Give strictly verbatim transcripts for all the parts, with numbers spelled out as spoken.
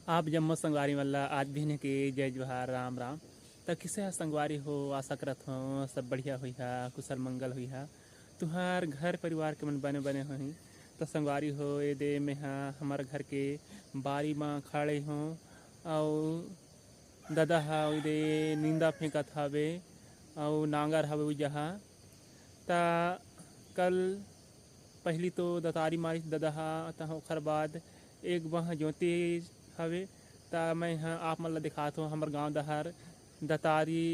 आप जम्मो संगवारी मन ला आज बिहने के जय जोहार, राम राम। त किसे ह संगवारी हो, आशा करत हो सब बढ़िया होइहा, कुशल मंगल होइहा। तुहार घर परिवार के मन बने बने होही। त संगवारी हो, ए दे मेहा हमर घर के बारी म खड़े हो, अउ ददा ह ओदे निंदा फेंकत हवे, अउ नांगर हवे उजहा। त कल पहिली तो दतारी मारिस ददा ह, त ओखर बाद एक बह जोते हवे। त मैं ह आप मन ल दिखात हो, हमर गांव डहर दतारी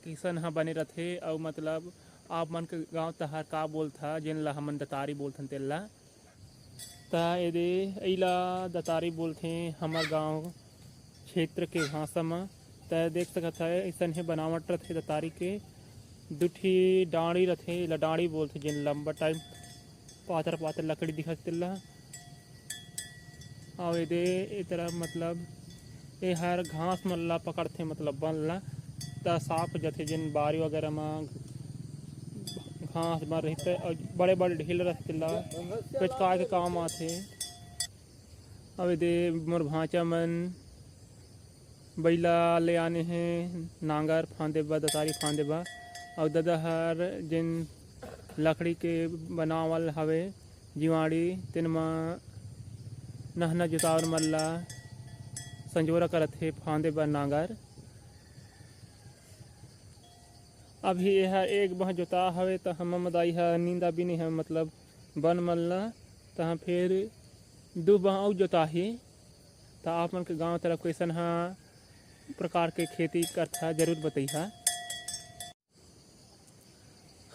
किसन ह बने रथे, अउ मतलब आप मन के गांव डहर का बोलथा, जेन ल हमन दतारी बोलथन तेन ल। त एदे एला दतारी बोलथे हमर गांव क्षेत्र के भाषा म। त देख सकत हय, अइसन हे बनावट रथे दतारी के। दू ठी डांड़ी रथे, एला डांड़ी बोलथे, जेन लंबा टाइम पातर पातर लकड़ी दिखत तेला। अउ एदे ए तरफ मतलब एहर घास मन ला पकड़थे, मतलब बन ला, त साफ हो जाथे। जेन बारी वगैरह म घास बन रहिथे अउ बड़े बड़े ढील रहिथे, तेला पेचकाए के काम आथे। अउ एदे मोर भांचा मन बइला ले आने हे नांगर फांदे बर, दतारी फांदे बर। अउ ददा हर जेन लकड़ी के बनावल हवे जीवाड़ी, तेन म नहना जोतावर मन ला संजोरा करत हे फांदे बर नांगर। अभी एहा एक बह जोता हवे, त हमर मदाई ह निंदा बिने हवे, मतलब बन मन ला। तहाँ फिर दू बह अउ जोताही। त आप मन के गांव तरफ कइसन ह प्रकार के खेती करथा, जरूर बतइहा।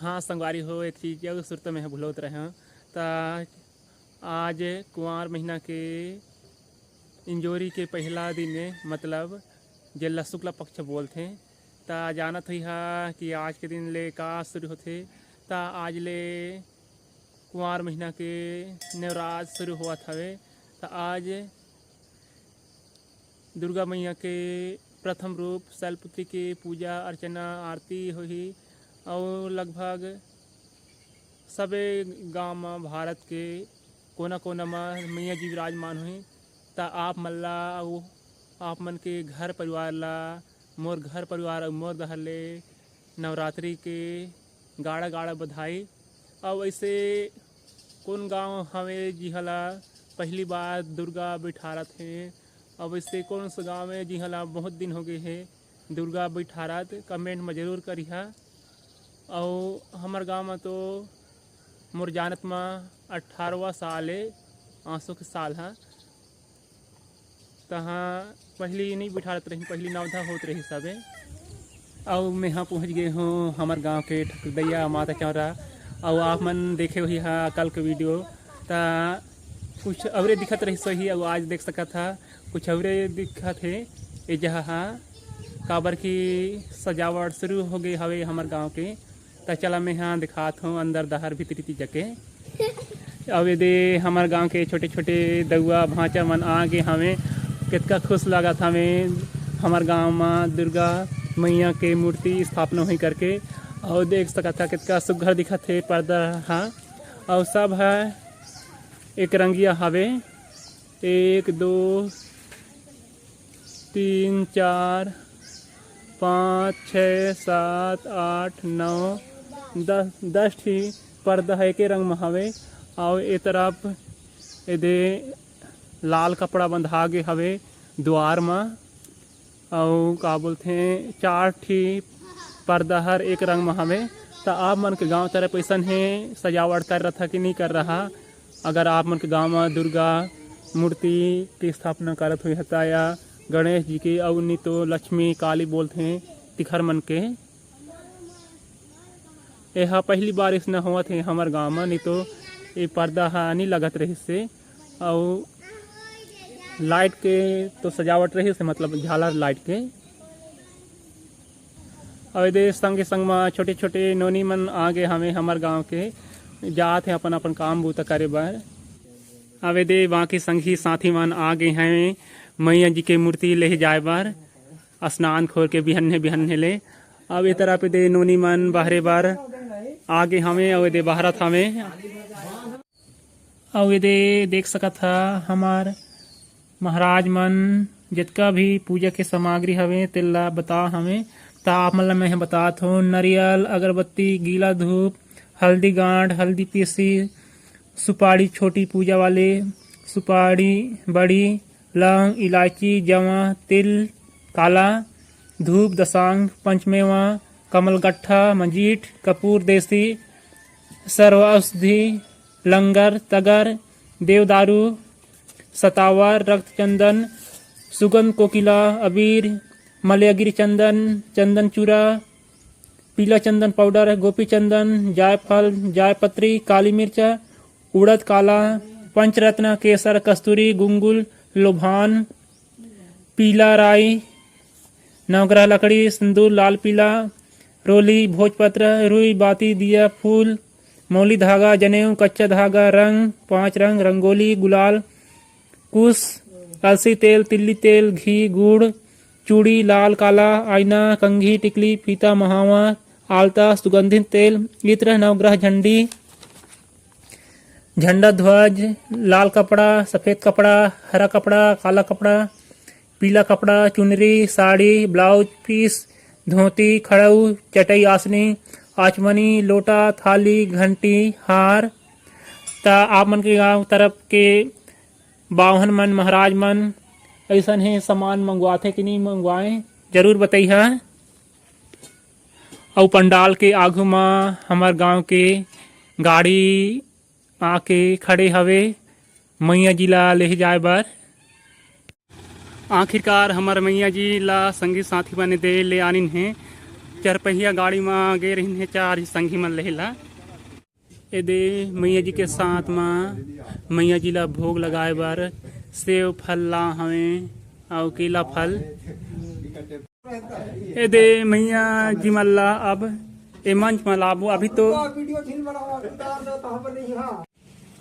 हाँ संगवारी हो, एक चीज अउ सुरता में भुलौत रहे हूँ। त आज कुंवार महीना के इंजोरी के पहला दिन ए, मतलब जेला शुक्ला पक्ष बोलथे। त जानत होइहा कि आज के दिन ले का शुरू होथे। त आज ले कुंवार महीना के नवरात शुरू होवत हवे। त आज दुर्गा मैया के प्रथम रूप शैलपुत्री के पूजा अर्चना आरती होही, अउ लगभग सबे गांव म भारत के कोना कोना म मैया जी विराजमान होही। त आप मन ला अउ आप मन के घर परिवार ला, मोर घर परिवार अउ मोर डहर ले नवरात्रि के गाड़ा गाड़ा बधाई। अउ ऐसे कौन गांव हवे जिहां ला पहली बार दुर्गा बैठारत हे? अउ ऐसे कौन सा गांव हे जिहां ला बहुत दिन हो गए हे दुर्गा बैठारत? कमेंट में जरूर करिहा। अउ हमर गांव में तो मोर जानत में अठारहवाँ साल हे, आंसू के साल ह। तहाँ पहली नहीं बिठारत रही, पहली नवधा होत रही सबे। अउ मेहा पहुँच गए हूँ हमर गांव के ठकुरदैया माता चौरा। अउ आप मन देखे हुई हा कल के वीडियो, त कुछ अवरे दिखत रही सही, अउ आज देख सकत हा कुछ अवरे दिखत हे। ए जहा हा काबर की सजावट शुरू हो गए हवे हमर गांव के। त चला मेहा दिखात हूँ अंदर डहर भीतरी ती जाके। अब एदे हमर गांव के छोटे-छोटे दउआ भांचा मन आ गे हवे। कितका खुश लागत हवे हमर गांव म दुर्गा मैया के मूर्ति स्थापना होई करके। अउ देख सकत हा कितका सुग्घर दिखत हे पर्दा हा। अउ सब ह एक रंगिया हवे। एक, दो, तीन, चार, पाँच, छः, सात, आठ, नौ, दस, दस ठी पर्दा ह एके रंग म हवे। अउ ए तरफ एदे लाल कपड़ा बंधा गे हवे दुआर म। अउ का बोलथे, चार ठी पर्दा हर एक रंग म हवे। त आप मन के गांव तरफ अइसन हे, सजावट कर रहा कि नहीं कर रहा? अगर आप मन के गांव म दुर्गा मूर्ति के स्थापना करत होई हता या गणेश जी के, अउ नी तो लक्ष्मी काली बोलथे तिखर मन के। एहा पहली बार अइसना होवत हे हमर गांव म, नी तो ए पर्दा ह नी लगत रहिस हे। अउ लाइट के तो सजावट रहिस हे, मतलब झालर लाइट के। अउ एदे संगे संग म छोटे-छोटे नोनी मन आ गे हवे हमर गांव के, जात हे अपन-अपन काम बूता करे बर। अउ एदे बाकी संगी साथी मन आ गे हवे मैया जी के मूर्ति लेहे जाए बर, स्नान खोर के बिहन्ने-बिहन्ने ले। अउ ए तरफ एदे नोनी मन बहरे बर आ गे हवे, अउ एदे बहरत हवे। अउ एदे देख सकत हा, हमर महाराज मन जतका भी पूजा के सामग्री हवे, तेला बता हवे। त आप मन ल मैं ह बतात हों, नरियल, अगरबत्ती, गीला धूप, हल्दी गांठ, हल्दी पीसी, सुपारी छोटी पूजा वाले, सुपारी बड़ी, लौंग, इलायची, जवां, तिल, काला, धूप, दसांग, पंचमेवा, कमलगट्ठा, मजीठ, कपूर, देसी, सर्व औषधि, लंगर, तगर, देवदारू, सतावर, रक्त चंदन, सुगंध कोकिला, अबीर, मलयागिरी चंदन, चंदन चूरा, पीला चंदन पाउडर, गोपी चंदन, जायफल, जायपत्री, काली मिर्च, उड़द काला, पंचरत्न, केसर, कस्तूरी, गुंगुल, लोभान, पीला राई, नवग्रह लकड़ी, सिंदूर, लाल पीला, रोली, भोजपत्र, रुई, बाती, दिया, फूल, मौली धागा, जनेऊ, कच्चा धागा, रंग, पांच रंग, रंगोली, गुलाल, कुश, अलसी तेल, तिल्ली तेल, घी, गुड़, चूड़ी, लाल, काला, आईना, कंघी, टिकली, फीता, महावर, आलता, सुगंधित तेल, इत्र, नवग्रह झंडी, झंडा ध्वज, लाल कपड़ा, सफेद कपड़ा, हरा कपड़ा, काला कपड़ा, पीला कपड़ा, चुनरी, साड़ी, ब्लाउज पीस, धोती, खड़ऊ, चटई, आसनी, आचमनी, लोटा, थाली, घंटी, हार। त आप मन के गांव तरफ के बावहन मन, महाराज मन अइसन हे सामान मंगवाथे कि नहीं मंगवाए, जरूर बतइहा। अउ पंडाल के आगू म हमर गांव के गाड़ी आके खड़े हवे मइया जी ला लेहे जाए बर। आखिरकार हमर मइया जी ला संगी साथी मन दे ले आनिन हे। चरपहिया गाड़ी म गे रहिन हे चार झी संगी मन लेहे ला। एदे मइया जी के साथ म मइया जी ला भोग लगाए बर सेव फल ला हवे अउ केला फल। एदे मइया जी मन ला अब ए मंच म लाबो। अभी तो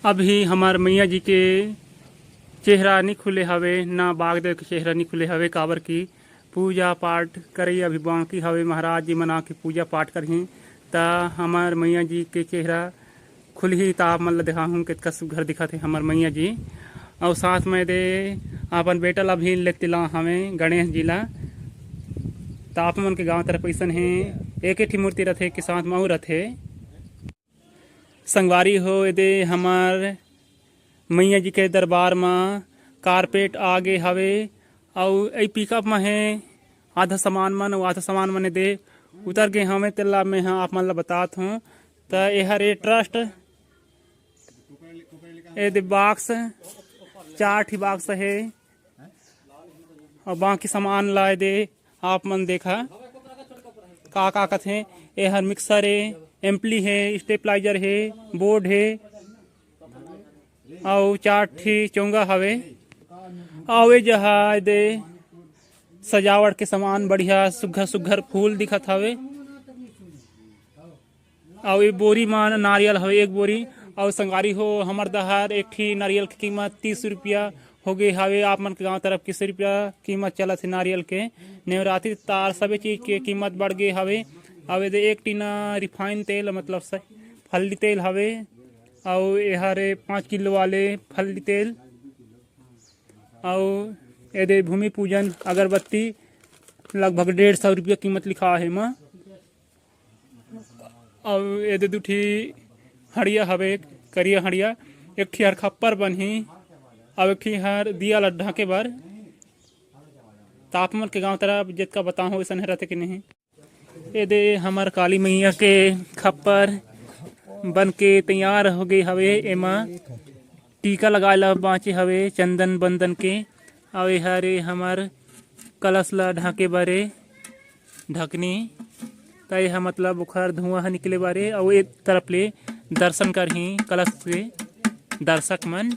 अभी हमर मइया जी के चेहरा नी खुले हवे, ना बागदेव के चेहरा नी खुले हवे, काबर कि पूजा पाठ करई अभी बाकी हवे। महाराज जी मन आके पूजा पाठ करही, त हमर मइया जी के चेहरा खुलही, त आप मन ल देखाहूँ कतका सुग्घर दिखत हे हमर मइया जी। अउ साथ में दे अपन बेटा ला भी लेके ला हवे गणेश जी ला। त आप मन के गांव तरफ अइसन हे, एक ही मूर्ति रथे के साथ में अउ रथे। संगवारी हो, एदे हमर मइया जी के दरबार म कारपेट आ गे हवे, अउ ए पिकअप म हे आधा सामान मन, अउ आधा सामान मन एदे उतर गे हवे, तेला मैं ह आप मन ल बतात हों। त एहर ए ट्रस्ट, एदे बॉक्स, चार ठी बॉक्स हे, अउ बाकी सामान ला एदे आप मन देखा का का कथे। एहर मिक्सर हे, एम्पली हे, स्टेबलाइजर हे, बोर्ड हे, अउ चार ठी चोंगा हवे। अउ ए जहा एदे सजावट के सामान बढ़िया सुग्घर सुग्घर फूल दिखत हवे। अउ ए बोरी म नारियल हवे, एक बोरी। अउ संगवारी हो, हमर डहर एक ठी नारियल के कीमत तीस रुपया हो गे हवे। आप मन के गांव तरफ किस रुपया कीमत चलत हे नारियल के? नेवराती तार सबे चीज के कीमत बढ़ गे हवे। अउ एदे एक टीना रिफाइन तेल, मतलब स-, फल्ली तेल हवे, अउ एहर ए पाँच किलो वाले फल्ली तेल, अउ एदे भूमि पूजन अगरबत्ती लगभग डेढ़ सौ रुपया कीमत लिखा हे एमा। अउ एदे दू ठी हड़िया हवे, करिया हड़िया, एक ठी हर खप्पर बनही, अउ एक ठी हर दिया ल ढांके बर। त आप मन के गांव तरफ जतका बताहूं, वइसन हे रथे कि नहीं। एदे हमर काली मइया के खप्पर बन के तैयार हो गे हवे। एमा टीका लगाए ला बांचे हवे चंदन बंदन के। अउ एहर ए हमर कलश ला ढांके बर ए ढकनी। त एह मतलब ओखर धुआं ह निकले बर ए। अउ ए तरफ ले दर्शन करही कलश के दर्शक मन।